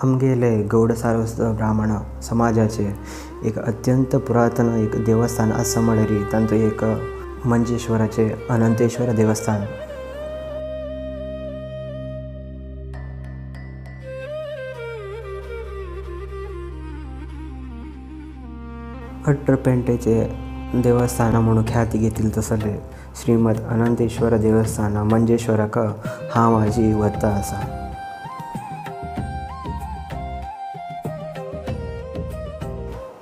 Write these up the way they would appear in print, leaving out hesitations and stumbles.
आमगेले गौड सारस्वत ब्राह्मण समाजाचे एक अत्यंत पुरातन एक देवस्थान आसा म्हळ्यार तांचो एक मंजेश्वराचे अनंतेश्वर देवस्थान। अट्टरपेंटेचे देवस्थान म्हणून ख्याती घेतली तसले श्रीमद अनंतेश्वर देवस्थान मंजेश्वराक हांव आजी वता आसा।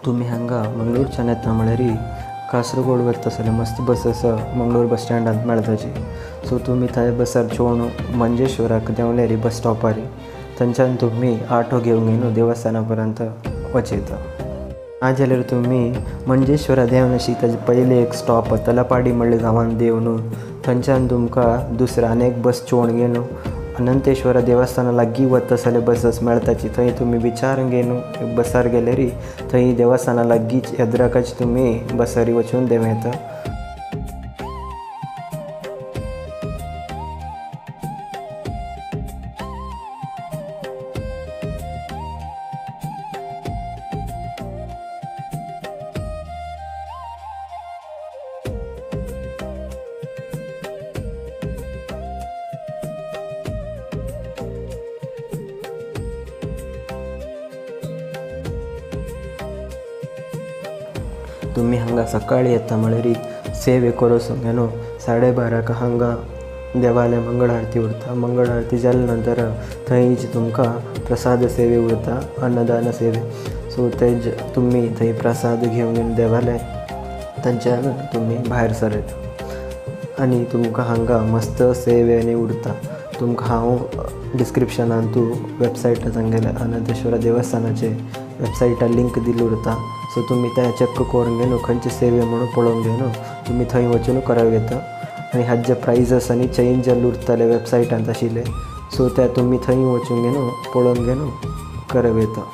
तुमी हांगा मंगळूरच्यान येता म्हळ्यार कासरगोड वता जाल्यार मस्त बस आसा मंगळूर बस स्टँडांत मेळटाची। सो तुमी थंय बसार चोवन मंजेश्वराक देंवल्यार बस स्टॉपार थंयच्यान तुमी ऑटो घेवन न्हू देवस्थाना पर्यंत वचयता। ना जाल्यार तुमी मंजेश्वरा देंवन ताजे पयलें एक स्टॉप तलपाडी म्हणले गांवांत देंवन थंयच्यान तुमकां दुसरो आनी एक बस चोवन घेवन अनंतेश्वर देवस्थाना लागीं वता जाल्यार बसस मेळटाची। थंय तुमी विचारून घेवन बसार गेल्यार थंय देवस्थाना लागींच एद्राकाच तुमी बसारी वचून देंव येता। तुमी हांगा सकाळी येता म्हळ्यार सेवे करोसूंक न्हू 12:30 हांगा देवालय मंगळ आरती उरता। मंगळ आरती जाल्या नंतर थंयच तुमकां प्रसाद सेवे उरता, अन्नदान सेवे। सो तेज तुमी थंय प्रसाद घेवन देवालय थंयच्यान तुमी भायर सरता आनी तुमकां हांगा मस्त सेवे आनी उरता। तुमकां हांव डिस्क्रिप्शनान तूं वेबसायट तांगेल्या अनंतेश्वर देवस्थानाचे वेबसायटा लिंक दिल्ली उरता। सो तुमी तें चॅक करून घेवन खंयचे सेवे म्हणून पळोवन घेवन तुमी थंय वचून करूं येता। आनी हाजे प्रायजस आनी चेंज जाल्ले उरताले वेबसायटांत आशिल्ले, सो ते तुमी थंय वचून घेवन पळोवन घेवन करूं येता।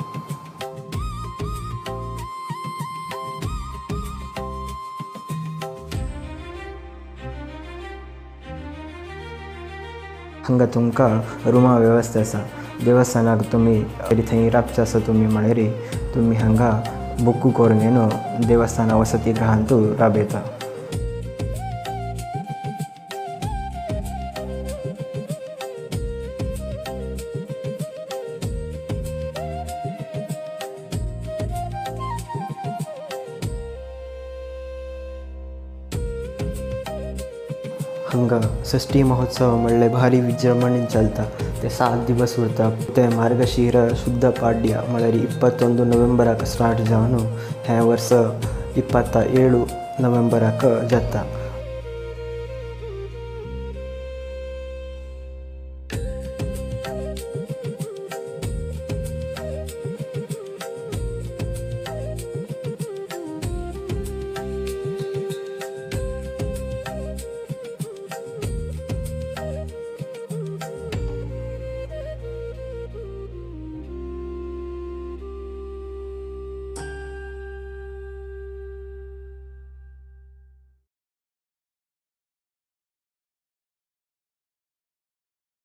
हांगा तुमकां रुमा वेवस्था आसा। देवस्थानाक तुमी थंय राबचें आसा तुमी म्हळ्यार तुमी हांगा बुक करून घेवन देवस्थाना वसती गृहांत राबयता। हांगा षष्ठी महोत्सव म्हणल्यार भारी विजृंभणेन चलता। ते 7 दिवस उरता। ते मार्गशीर शुद्ध पाड्य म्हळ्यार 21 नोव्हेंबराक स्टार्ट जावन हें वर्स 27 नोव्हेंबराक जाता।